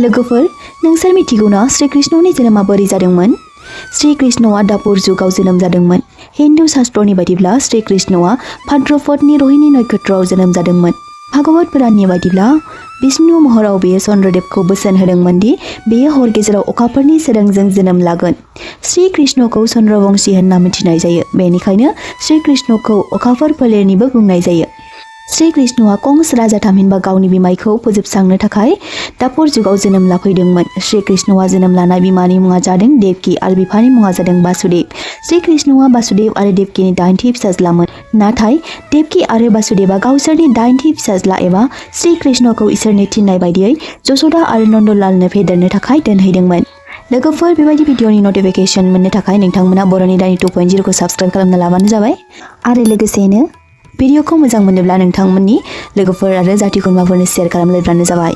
लोगोफोर नोंसोर मिथिगौना श्री कृष्णनि जोनोमा बोरै जादोंमोन? श्री कृष्णआ दापुर जुगाव जोनोम जादोंमोन। हिन्दु शास्त्रनि बायदिब्ला श्री कृष्णआ भाद्रपदनि रोहिणी नक्षत्रआव जोनोम जादोंमोन। भागवत पुराणनि बायदिब्ला विष्णु महराव बेयो चन्द्रदेवखौ बोसोन होदोंमोन दि बेयो हर गेजेराव अखाफोरनि सोरांजों जोनोम लागोन। श्री कृष्णखौ चन्द्रवंशी होनना मिथिनाय जायो, बेनिखायनो श्री कृष्णखौ अखाफोर फोलेरनिबो बुंनाय जायो। श्री कृष्णआ कंस राजा थामहिनबा गावनि बिमायखौ फोजोबस्रांनो थाखाय दापुर जुगाव जोनोम लाफैदोंमोन। श्री कृष्णआ जोनोम लानाय बिमानि मुङा जादों देवकी आरो बिफानि मुङा जादों वासुदेव। श्री कृष्णआ वासुदेव आरो देवकीनि 8थि फिसाज्लामोन। नाथाय देवकी आरो वासुदेवआ गावसोरनि 8थि फिसाज्ला एबा श्री कृष्णखौ इसोरनि थिननाय बायदियै यशोदा आरो नन्दलालनो फेदेरनो थाखाय दोनहैदोंमोन। लोगोफोर बेबायदि भिडिअनि नटिफिकेशन मोननो थाखाय नोंथांमोना बर'नि दानि 2.0 खौ साबस्क्राइब खालामना लाबानो जाबाय आरो लोगोसेनो भिडिअखौ मोजां मोनोब्ला नोंथांमोननि लोगोफोर आरो जाथि खुरमाफोरनो शेयार खालामलायब्लानो जाबाय।